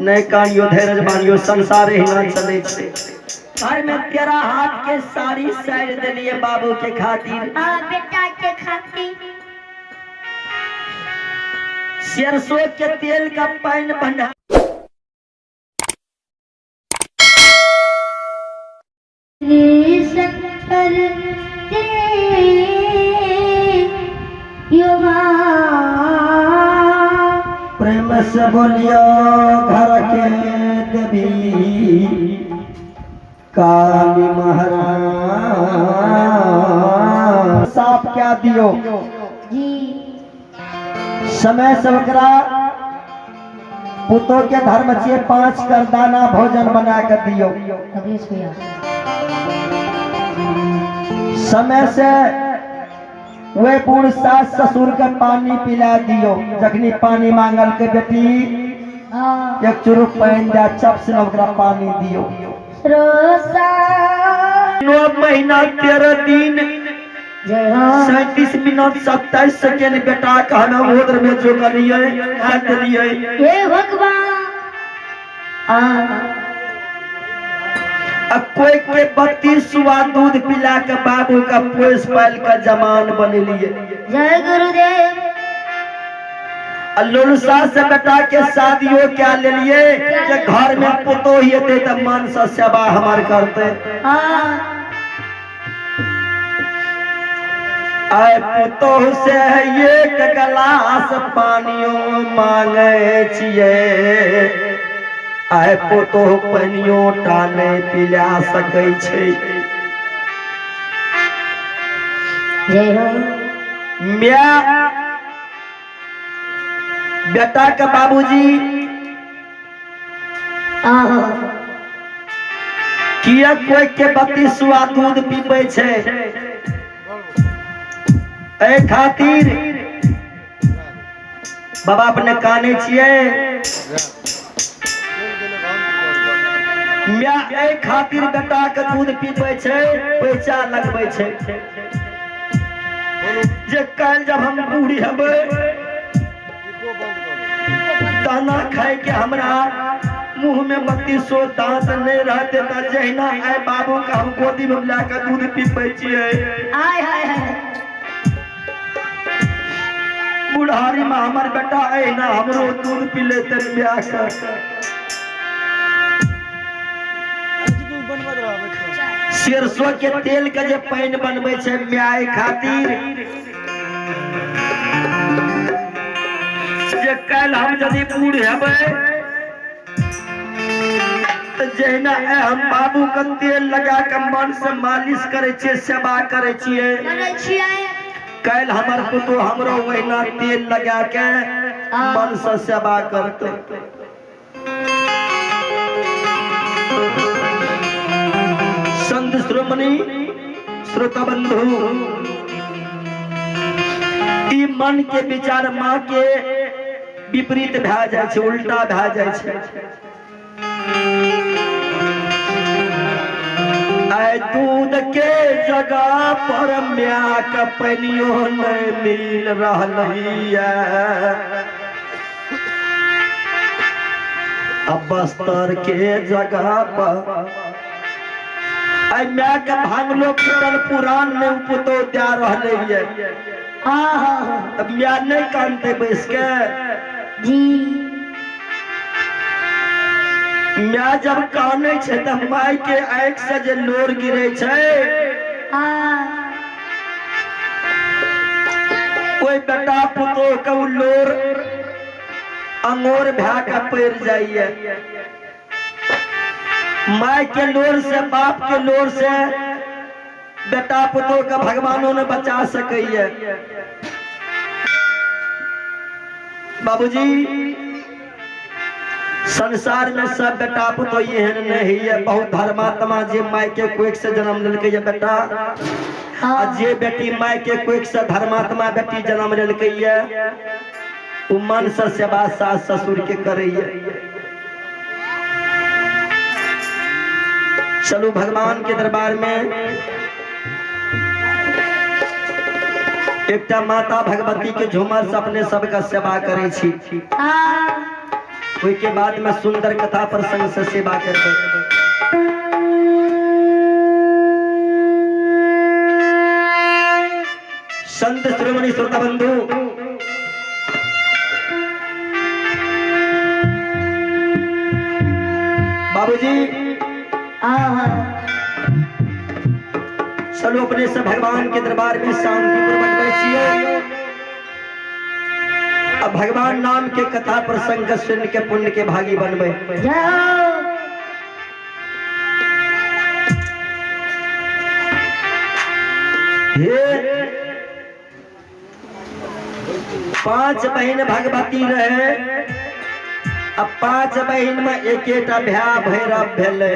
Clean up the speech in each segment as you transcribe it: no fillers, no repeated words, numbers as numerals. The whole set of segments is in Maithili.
नहि कानियो, धैर्य बानियो, संसार एहिना चलै छै। घर में 13 हाथ के साड़ी साड़ि देलिए बाबू के खातिर। हाँ, बेटा के खातिर। सरसों के तेल का पानी बना। शंकर युवा प्रेम से बोलियो घर के देवी काली महाराज। साफ क्या दियो जी। समय से ओकरा पुतो के धर्म छियै 5 कर दाना भोजन बना के दियो। अखिलेश भैया समय से वे बूढ़ सास ससुर के पानी पिला दियो। जखनी पानी मांगल के बेटी हाँ। एक चुरुक पानी दे चप से ओकरा पानी दियो। 9 महीना 13 दिन जय हो। 37 मिनट 27 सेकेंड बेटा के हम गोद में जोगलिए दिलिए। हे भगवान। आ कोई कोई 32 सुआ दूध पिला के बाबू का पोस पाल के जमान बनेलिए। जय गुरुदेव। लोलसा से बेटा के शादियों क्या ले लिए जे घर में पुतो ही हेतै त मन से सेवा हमार करते। हाँ। आय पुतोह से एक गिलास पानियो मांगे छिए, आय पुतोह पानियो टा नहीं पिला सकै छै। जय हो। म्या बेटा के बाबूजी आहो। किया कोई के 32 सुआ दूध पीबै छै? एहि खातिर बाबा अपने काने छियै। म्या एहि खातिर बेटा के दूध पीबै छै, पैसा लगबै छै जे काल्हि जब हम बूढ़ी हेबै दाना खाय के हमरा मुंह में 32 दांत नहीं रहते त जहिना आय बाबू के हम गोदी में ला के दूध पीबै छियै। आय हाय हाय। बुढ़ारी में हमर बेटा अहिना हमरो दूध पी लेते ब्याह कर। सरसों के तेल के जे पानि बनबै छै my खातिर जे काल्हि हम यदि बूढ़ हेबै त जहिना हम बाबू के तेल लगा के मन से मालिश करै छियै, सेवा करै छियै, काल्हि हमर पुतोह हमरो ओहिना तेल लगा के मन से सेवा करतै। संत श्रोमणी श्रोता बंधु, ई मन के विचार माँ के विपरीत भए जाइ छै, उल्टा भए जाइ छै। आइ दूध के जगह पर माय के पानियो नहीं मिल रहल है। अब बस्तर के जगह पर आई my के भांगलो फूटल पुरान ने पुतो दे रहले ये। तब my नहीं कानते बैस के जी। My जब काने छै त my के आँख से जे लोर गिरे छै, कोई बेटा पुतो के उ लोर अंगोर भए के पड़ जाइए। My के लोर से, बाप के लोर से बेटा पुतो के भगवानों ने बचा सकैए। बाबूजी संसार में सब बेटा पुतो एहन नहीं है। बहुत धर्मात्मा जे my के कोख से जन्म लेलकै ये बेटा, आ जे बेटी my के कोख से धर्मात्मा बेटी जन्म लेलकै ये, उ मन से सेवा सास ससुर के करैए। चलू भगवान के दरबार में एकटा माता भगवती के झूमर से अपने सबका सेवा करै छी। ओहिके बाद में सुंदर कथा प्रसंग से सेवा करबै। संत श्रोमणी श्रोता बंधु, बाबूजी आहा। चलो अपने से भगवान के दरबार में शांतिपूर्वक बैठिए। अब भगवान नाम के कथा प्रसंग सुन के पुण्य के भागी बनबे। जय हो। हे 5 बहिन भगवती रहे, अब 5 बहिन में एक एकटा भ्या भैरव भेलै।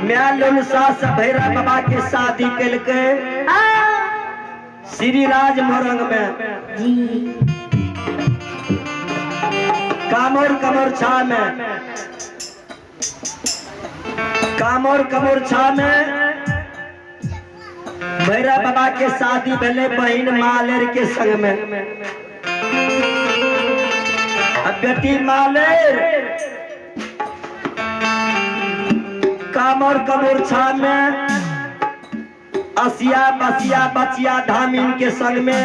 माय लोलसा से भैरव बाबा के शादी केलकै श्रीराज मोरंग में जी। कामोर कमोरछा में, कामोर कमोरछा में भैरव बाबा के शादी भेलै बहिन मालेर के संग में। अब बेटी मालेर कामोर कमोरछा में असिया बसिया बचिया धामिन के संग में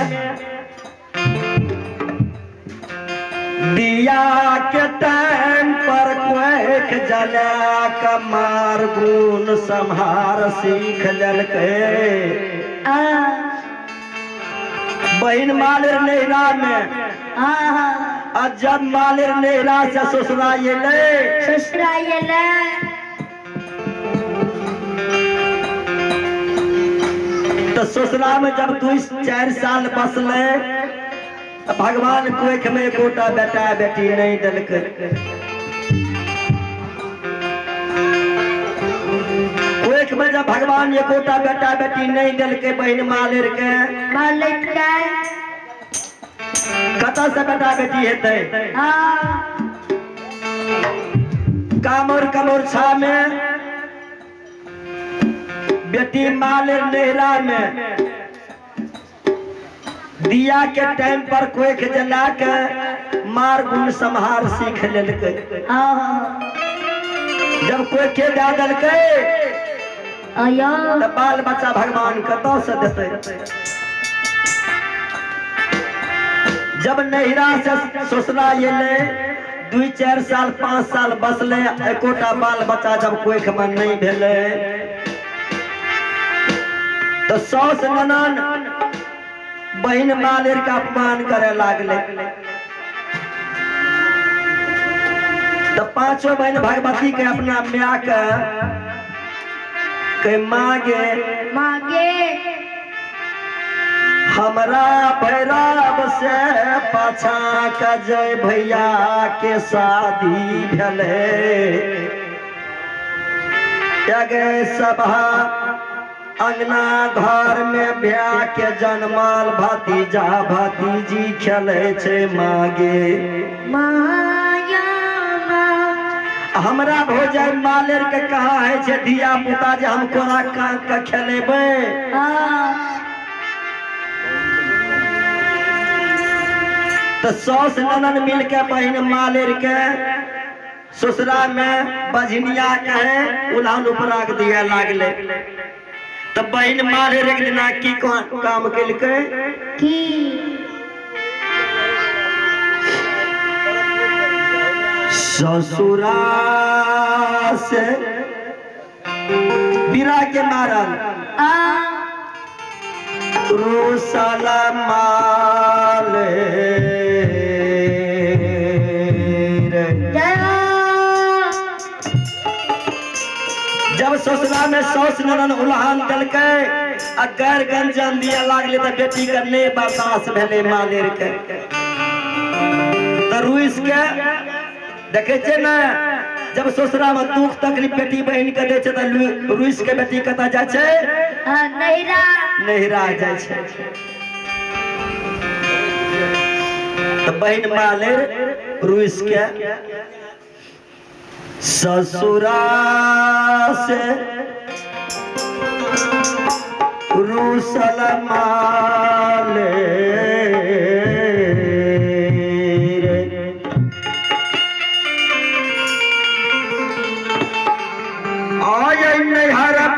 दिया के टाइम पर कोख जला कमार गुण संहार सीख ललकै। बहिन मालेर नैहरा में, आ जब मालेर नैहरा से ससुरा एलै, ससुरा एलै तो ससुरा में जब 2-4 साल बसले, भगवान कोख में एकोटा बेटा बेटी नहीं देलकै। कोख में जब भगवान एकोटा बेटा बेटी नहीं देलकै बहिन मालेर के, मालिक के कतऽ से बेटा बेटी हेतै? कामर कमोरछा में बेटी मालेर नैहरा में दिया के टाइम पर कोख जला के मार गुण संहार सीख लेलकै। जब कोख के दए देलकै तऽ बाल बच्चा भगवान कतऽ से देतै? जब नैहरा से ससुरा एलै, 2-4 साल 5 साल बसलै, एकोटा बाल बच्चा जब कोख में नहीं भेलै तो सास ननन बहिन मालेर के अपमान करे लागले। तो पांचों बहन भगवती के अपना माय के मांगे, मांगे हमरा भैरव से पाछा का जय भैया के शादी भेलै। गे सभा अंगना घर में ब्याह के जनमल भतीजा भतीजी खेलै छै मागे। माया हमरा भोजन मालेर के कहा है छे धिया पुता जे हम कोना कांक के खेलेबै। तो सास ननन मिल के बहिन मालेर के ससुरा में बझनिया कहे उल्हान उपराग दिया लागले। तो बहिन मालेर एक दिना की काम केलकै की ससुरा से बिरा के मारल रूसला माले जब ससुरा में सास ननन उल्हान देलकै आ गैर गंजन दिया लागले तऽ बेटी के नहि बर्दाश्त भेलै मालेर के। तऽ रुइस के देखे छै ने, जब ससुरा में दुख तकलीफ बेटी बहिन के दै छै तऽ रुइस के बेटी कतऽ जाइ छै? नैहरा। नैहरा जाइ छै। तऽ बहिन मालेर रुइस के ससुरा से रूसल माय।